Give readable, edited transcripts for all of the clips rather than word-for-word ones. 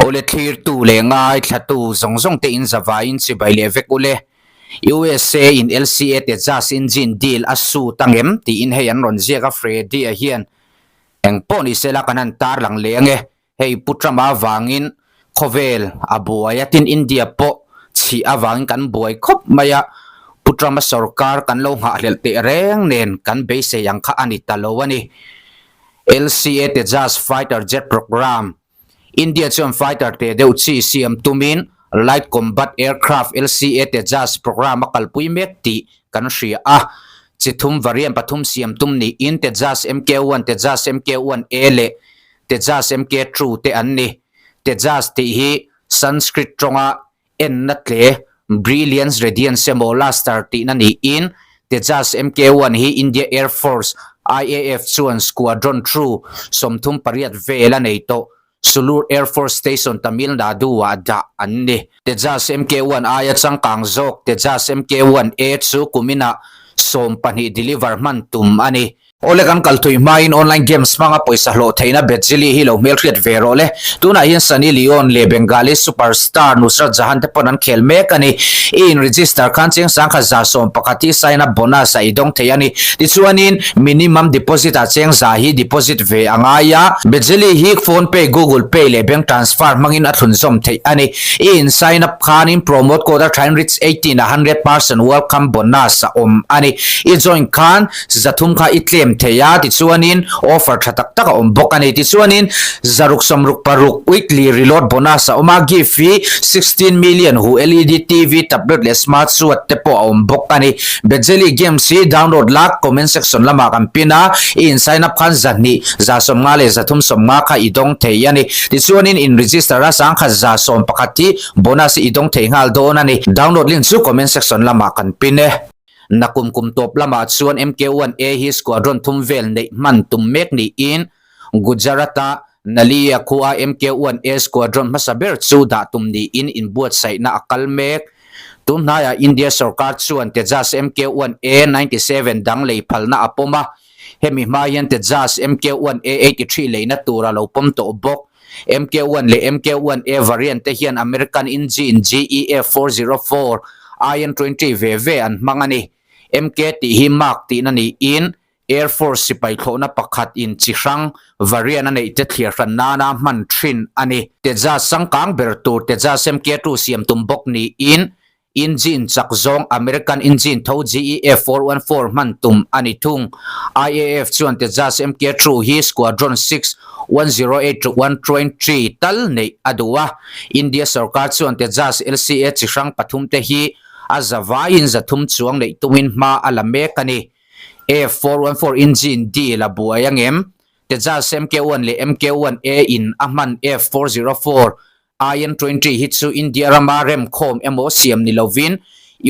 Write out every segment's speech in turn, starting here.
Awle thlirtu leh ngaithlatu zawng zawng te in zavaiin chibai leh vek ule. USA in LCA Tejas engine deal a sut angem tiin hei an rawn ziak a Freddy a hian eng pawh ni sela kan han tarlang leh ange. Hei Pu Trump a vangin khawvel a buai a tin India pawh chhih avangin kan buai khawp mai a, Pu Trump a sorkar kan lo nghahhlelh teh reng nen kan beisei ang kha a ni ta lo a ni. LCA Tejas Fighter Jet Programme India chuan fighter teh deuh chi siam tumin Light Combat Aircraft, LCA, Tejas programme a kalpui mek tih kan hria a. Chi thum variant pathum siam tum niin Tejas MK-1, Tejas MK-1A leh Tejas MK-2 te an ni. Tejas tih hi Sanskrit tawnga enna tle, brilliance, radiance emaw luster tihna niin Tejas MK-1 hi India Air Force, IAF, chuan Squadron Two 38 vel a nei tawh. Sulur Air Force Station, Tamil Nadu-ah dah an ni. Tejas MK-1 aia changkang zawk Tejas MK-1A chu kuminah 12 deliver hman tum a ni. Awle kan kal thui hmain online games hmanga pawisa hlawh theihna Bedzili hi lo hmelhriat ve rawh le. Tunah hian Sunny Leone leh Bengali superstar Nusrat Jahan te pawn an khel mek a ni. I in register khan chiang sangkhat 111 hi sign up bonus a i dawng thei a ni. Tichuanin minimum deposit ah cheng za hi deposit ve a ngai a. Bedzili hi phone pay, Google pay leh bank transfer hmangin a thlunzawm theih a ni. I in sign up khanin promo code a thain rich 18 a 100% welcome bonus a awm a ni. I join khan Zathum kha i tlem thei a, tichuanin offer tha tak tak a awm bawk a ni. Tichuanin zaruk sawmruk paruk weekly reload bonus a awm a, gift hi 16 million hu LED TV, tablet leh smart suat te pawh a awm bawk a ni. Bejeli games hi download la comment section lamah kan pin a, i in sign up khan zahnih, 150 leh 350 kha i dawng thei a ni. Tichuanin in register a sangkhat 111 hi bonus hi i dawng thei nghal dawn a ni. Download link chu comment section lamah kan pin e. Nakum kum tawp lamah chuan MK-1A hi squadron thum vel neih hman tum mek niin Gujarat-a Naliya khua MK-1A squadron hmasa ber chu dah tum niin inbuatsaihna a kal mek. Tun hnaiah India sorkar chuan Tejas MK-1A 97 dang lei phalna a pawm a, hemi hma hian Tejas MK-1A 83 leina tur a lo pawm tawh bawk. MK-1 leh MK-1A variant te hian American engine GEF 404 IN-20 ve ve an hmang a ni. MK tih hi Mark tihna niin Air Force sipai thlawhna pakhat in chi hrang variant a neih te thliar hran nana hman thin a ni. Tejas changkang ber tur Tejas MK-2 siam tum bawk niin Engine chak zawng American engine tho GEF 414 hman tum a ni thung. IAF chuan Tejas MK two hi Squadron 6, 108 to 123 tal neih a duh a. India sorkar chuan Tejas LCA chi hrang pathum te hi a zavaiin 300 chuang neih tumin hma a la mek a ni. F414 engine deal a buai angem? Tejas MK1 leh MK1A in a hman F404 IN-20 hi chu India rama remkhawm emaw siam ni lovin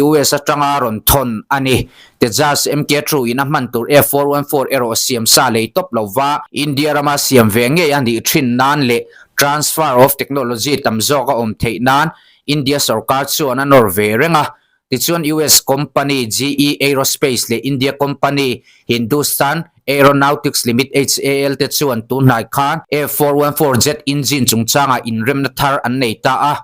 US atanga rawn thawn a ni. Tejas MK-2 in a hman tur F-414 erawh siam sa lei tawp lova India rama siam ve ngei a nih thin nan leh transfer of technology tam zawk a awm theih nan India sorkar chuan a nawr ve reng a. Tichuan US company GE Aerospace leh India company Hindustan Aeronautics Limit HAL te chuan tunhnai khan F-414 jet engine chungchangah inremna thar an nei ta a.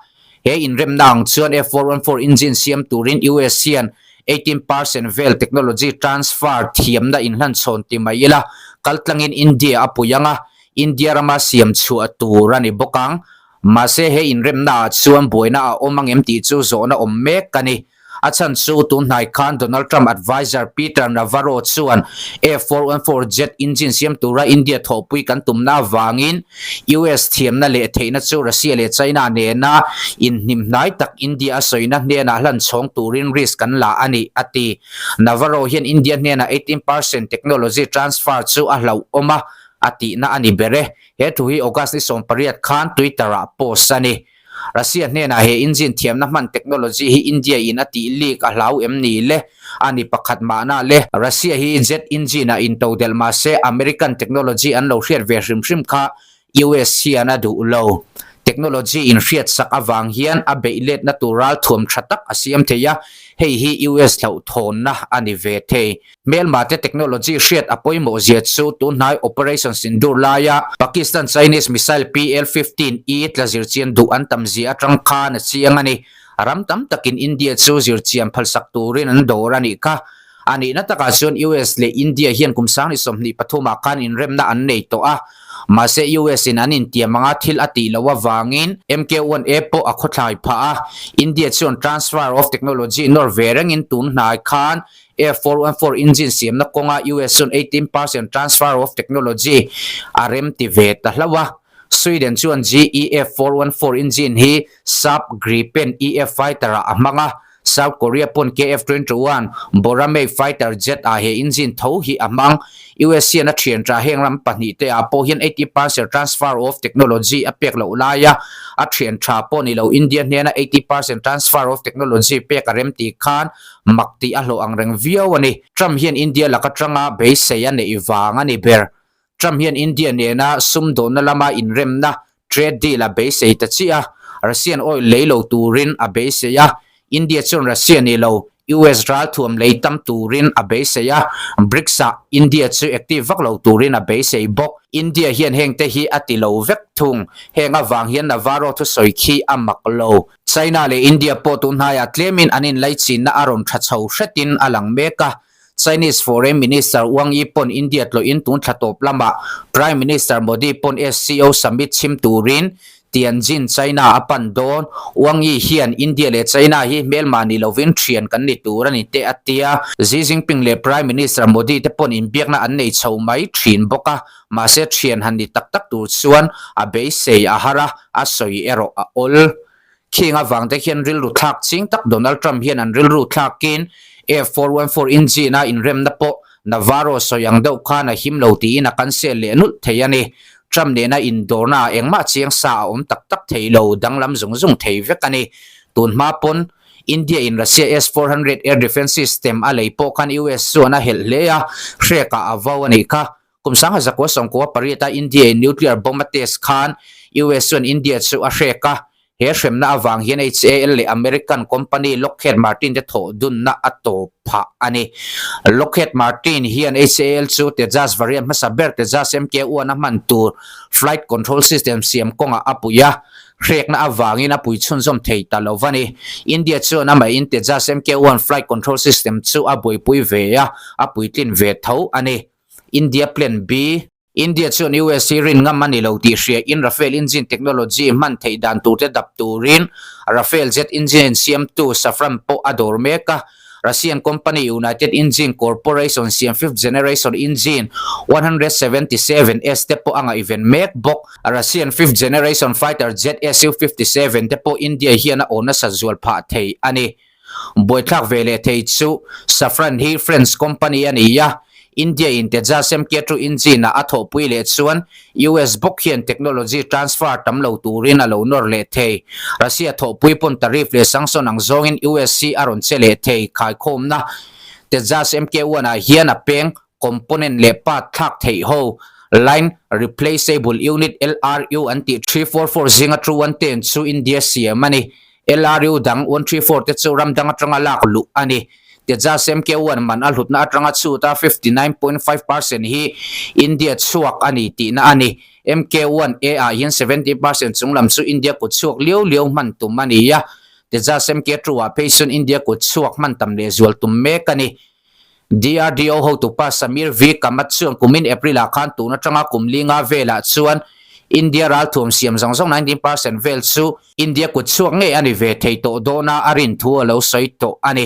He inremna ang chuan F-414 engine siam turin US hian 18% vel technology transfer thiamna inhlanchhawn ti mai ila kaltlangin India a pui ang a, India rama siam chhuah tur a ni bawk ang. Mahse he inremna ah chuan buaina a awm angem tih chu zawhna awm mek a ni. A chhan chu tun hnai khan Donald Trump adviser Peter Navarro chuan F-414 jet engine siam tura India thawhpui kan tumna avangin US thiamna leh theihna chu Russia leh China nena inhnim hnai tak India a sawina hnenah hlan chhawng turin risk kan la a ni, a ti. Navarro hian India hnenah 18% technology transfer chu a hlauhawm a, a tihna a ni ber e. He thu hi August ni 18 khan Twitter ah post a ni. Russia hnenah he engine thiamna hman technology hi India in a tih leak a hlau em ni le? A ni pakhat mahna le. Russia hi jet engine ah intodelh mahse American technology an lo hriat ve hrim hrim kha US hian a duh lo. Technology inhriatsak avang hian a beih letna tur ralthuam tha tak a siam thei a, hei hi US hlauhthawnna a ni ve thei. Hmelmate technology hriat a pawimawh zia chu tunhnai Operation Sindoor laia Pakistan Chinese missile PL 15 E tla zirchian duh an tam zia atang khan a chiang a ni. Ram tam takin India chu zirchian phalsak turin an dawr a nih kha. A nihna takah chuan US leh India hian kum 2023 ah khan inremna an nei tawh a, mahse US in an intiam anga thil a tih loh avangin MK1A pawh a khawthlai phah a, India chuan transfer of technology nawr ve rengin tun hnai khan F414 engine siamna kawnga US chuan 18 percent transfer of technology a rem ti ve ta hlauh a. Sweden chuan GE F414 engine hi Saab Gripen EF fighter ah a hmang a, South Korea pawn KF-21 Boramae fighter jet ah he engine tho hi a hmang. US hian a thian tha heng ram pahnih te ah pawh hian 80 percent transfer of technology a pek loh laia a thian tha pawh ni lo India hnena 80 percent transfer of technology pek a rem tih khan mak tih a hlawh ang reng viau a ni. Trump hian India laka tanga beisei a neih vang a ni ber. Trump hian India nena sumdawnna lama inremna, trade deal, a beisei ta chiah a, Russian oil lei lo turin a beisei a, India chuan Russia ni lo, US ralthuam lei tam turin a beisei a, BRICS-ah India chu active vak lo turin a beisei bawk. India hian hengte hi a ti lo vek thung. Heng avang hian Navarro thusawi khi a mak lo. China leh India pawh tunhnaiah tlemin an inlaichinna a rawn tha chho hretin a lang mek a. Chinese Foreign Minister Wang Yi pawn India tlawhin tun thla tawp lamah Prime Minister Modi pawn SCO summit chhim turin Tianjin, China a pan dawn. Wang Yi hian India leh China hi hmelmah ni lovin thian kan ni tur a ni teh a tia. Xi Jinping leh Prime Minister Modi te pawn inbiakna an nei chho mai thin bawk a, mahse thian han ni tak tak tur chuan a beisei a har a, a sawi erawh a awl. Khing avang te hian rilru thlak ching tak Donald Trump hian an rilru thlakin F414 engine a inremna pawh Navarro sawi ang deuh khan a him lo tiin a cancel leh nulh thei a ni. Trump nena indawrnaah engmah chiang sa a awm tak tak thei lo, danglam zung zung thei vek a ni. Tun hma pawn India in Russia S-400 air defence system a lei pawh khan US chuan a helh hle a, hrek-ah a vau a nih kha. Kum 1998 a India in nuclear bomb a test khan US chuan India chu a hrek a, he hremna avang hian HAL leh American company Lockheed Martin te thawh dunna a tawp phah a ni. Lockheed Martin hian HAL chu Tejas variant hmasa ber Tejas MK-1 a hman tur flight control system siam kawngah a pui a, hrekna avangin a pui chhunzawm thei ta lo a ni. India chuan amahin Tejas MK-1 flight control system chu a buaipui ve a, a puitlin ve tho a ni. India Plan B, India chuan US hi rin ngam a ni lo tih hria in Rafale engine technology hman theih dan tur te dap turin Rafale jet engine siamtu Safran pawh a dawr mek a. Russian company United Engine Corporation siam fifth generation engine 177S te pawh a ngaihven mek bawk. Russian fifth generation fighter jet Su-57 te pawh India hian a aw nasa zual phah thei a ni. Buaithlak ve leh thei chu Safran hi French company a ni a, India in Tejas MK2 engine ah a thawhpui leh chuan US bawk hian technology transfer tam lo turin a lo nawr leh thei. Russia thawhpui pawn tariff leh sanction ang zawngin US hi a rawn che leh thei. Khaikhawmna Tejas MK1 ah hian a peng component leh part thlak theih ho Line Replaceable Unit, LRU, an tih 344 zinga two one ten chu India siam a ni. LRU dang 134 te chu ram dang atanga lak luh a ni. Tejas MK1 man a hlutna atanga chhuta 59.5% hi India chhuak a ni tihna a ni. MK1 A ah hian 70% chunglam chu India kut chhuak liau liau hman tum a ni a. Tejas MK2 ah phei chuan India kut chhuak hman tam lehzual tum mek a ni. DRDO hotupa Samir V Kamath chuan kumin April ah khan tun atanga kum linga velah chuan India ralthuam siam zawng zawng 19% vel chu India kut chhuak ngei a ni ve thei tawh dawn a, a rin thu a lo sawi tawh a ni.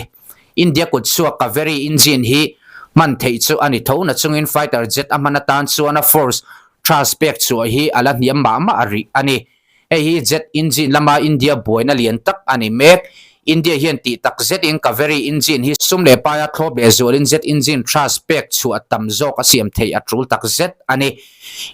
India kut chhuak Kaveri engine hi hman theih chu a ni tho na chungin fighter jet a hman atan chuan a force thrust pek chhuah hi a la hniam mah mah rih a ni. Hei hi jet engine lama India buaina lian tak a ni mek. India hian tih tak zetin Kaveri engine hi sum leh paia thlawp leh zualin jet engine thrust pek chhuah tam zawk a siam theih a tul tak zet a ni.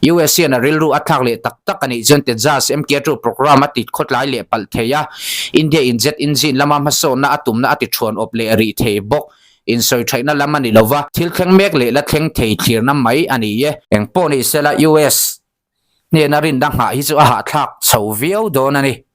US hian a rilru a thlak leh tak tak a nih chuan Tejas MK2 program a ti khawtlai leh palh thei a, India in jet engine lama hmasawnna a tumna a ti thuan awp leh rih thei bawk. Insawi thaihna lam a ni lova, thil thleng mek leh la thleng thei thlirna mai a ni e. Engpawh ni sela US. Hnena rinna nghah hi chu a hahthlak chho viau dawn a ni.